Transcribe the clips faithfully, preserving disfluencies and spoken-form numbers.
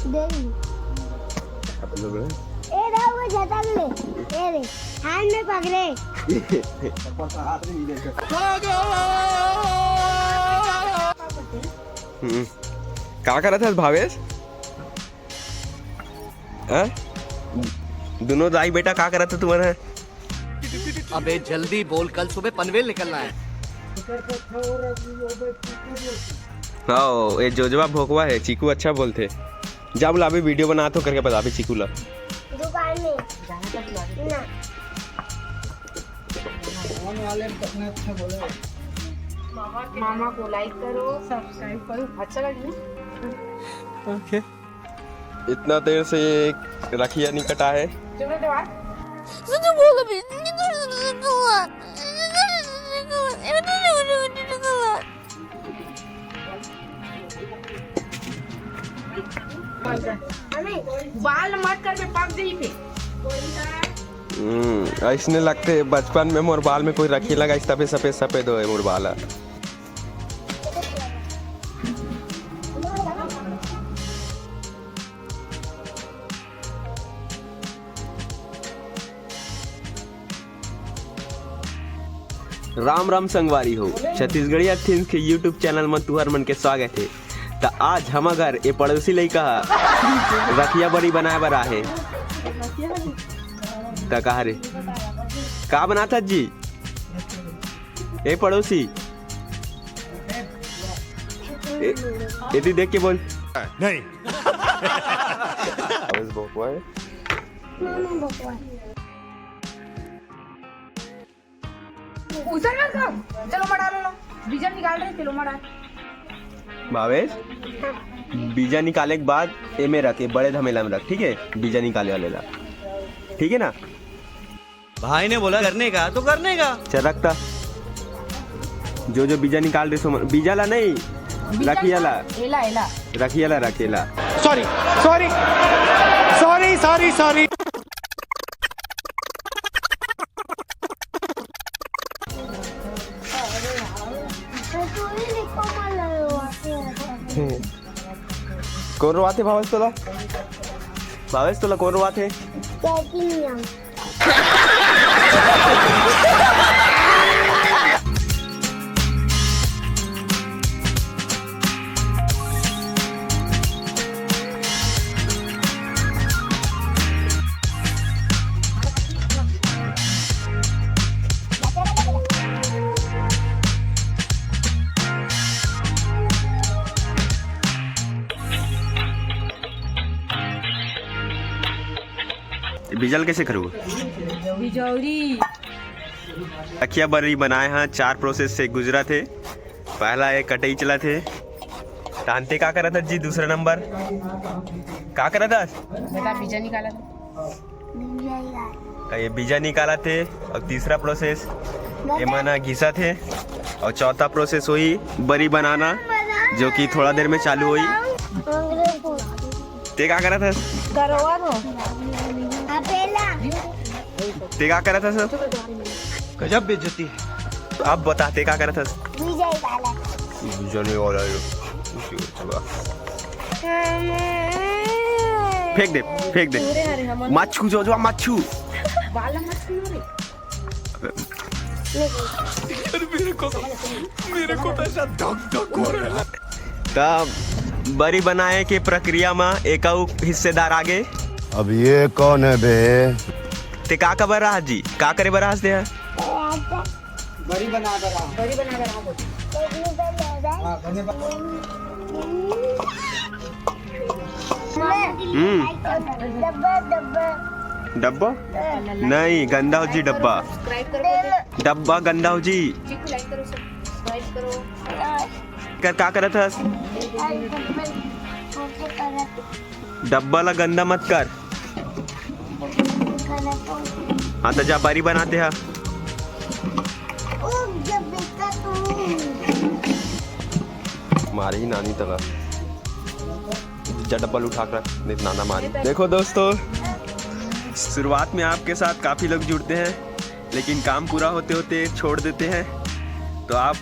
दे दी। ए रे, वो झटक ले। ए रे, हाथ में पकड़े। हम्म। का करत हस भावेश? हाँ? दोनों दाई बेटा का करत हस तुमन ह? अबे जल्दी बोल, कल सुबह पनवेल निकलना है। हाँ, ये जोजवा भोकवा है, चीकू अच्छा बोलथे। जा बोला, अभी वीडियो बनात हो करके बताबे चीकू ला। दुकान में। ना। मामा को लाइक करो, सब्सक्राइब करो, अच्छा लगे ना? ओके। इतना देर से ये रखिया नहीं कटा है। बाल मत कर बे, पक जाई फिर। हम्म, ऐसने लगथे बचपन में मोर बाल में कोई रखिया लगाइस तभे सफेद सफेद होए मोर बाल ह। राम राम संगवारी हो, छत्तीसगढ़िया थीम्स के YouTube चैनल म तुहर मन के स्वागत हे। त आज हमर घर ए पड़ोसी लइका ह रखिया बरी बनाए बर आहे। त कहा रे, का बनात हस जी? ए पड़ोसी, ए, एती देख के बोल। नहीं। अबे भोकवा है। उतर मत कर, चलो मड़ा लो, बीजा निकाल रहे, चलो मड़ा। भावेश, बीजा निकाले के बाद एमे रख, ये बड़े धमेला में रख, ठीक है? बीजा निकाले वाले ला, ठीक है ना? भाई ने बोला करने का तो करने का। चल रखता, जो जो बीजा निकाल रहे सो मन-, बीजा ला नहीं, रखिया ला। एला, एला। रखिया ला, रखेला। Sorry, sorry, sorry, sorry, sorry. कोन रोवाथे भावेश तोला? भावेश तोला कोन रोवाथे? बीजा ल कैसे खरबो? बिजौरी। रखिया बरी बनाए हा, चार प्रोसेस से गुजरत हे। पहला ये कटई चलत हे। तान ते का करत हस जी? दूसरा नंबर का करत हस? बेटा बीजा निकालत हे। त ये बीजा निकालत हे। और तीसरा प्रोसेस, एमन ह घिसत हे। और चौथा प्रोसेस होही बरी बनाना, जो कि थोड़ा देर में चालू होही। ते का करत हस? करवा रो। अपेला। ते का करत हस? गजब बेइज्जती है। अब बता, ते का करत हस? बीजा निकालत। बीजा निकालत। फेंक दे, फेंक दे। मत छू, जो, जो, मत छू। बाल मत छू रे। मेरे को तो ऐसा धक धक हो रहा है। तब बरी बनाए के प्रक्रिया म एक अउ हिस्सेदार आगे। अब ये कौन है बे? ते का का बर रहा जी? का करे बर रहा ते? बरी बना बर रहा। बरी बना बर रहा। हाँ, बने बना। हम्म। डब्बा, डब्बा। डब्बा? नहीं, गंदा हो जी डब्बा। डब्बा गंदा हो जी। कर, का करत हस? डब्बा ला गंदा मत कर। हाँ, तो जा बरी बनाते हा। मारही नानी तला। जा डब्बा ल उठा कर, नहीं तो नाना मारी। देखो दोस्तों, शुरुआत में आपके साथ काफ़ी लोग जुड़ते हैं, लेकिन काम पूरा होते होते छोड़ देते हैं। तो आप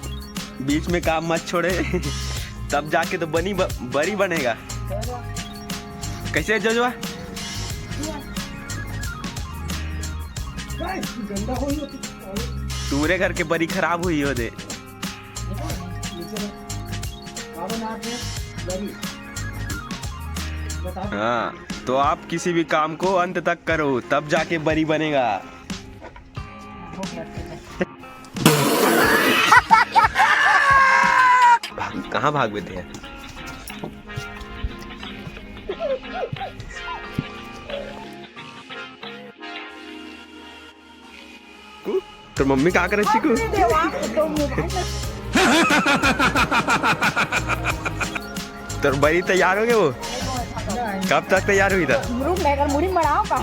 बीच में काम मत छोड़े, तब जाके तो बनी ब-, बरी बनेगा। कैसे जोजवा? तुम्हरे घर के बरी खराब हुई हो दे। हाँ, तो आप किसी भी काम को अंत तक करो, तब जाके बरी बनेगा। भाग, कहाँ भाग बेटे है? तोर मम्मी का करे चिकू? तोर बरी तैयार हो गए वो? कब तक तैयार हुई था? रुक, मैं अगर मुड़ी मड़ाओ का?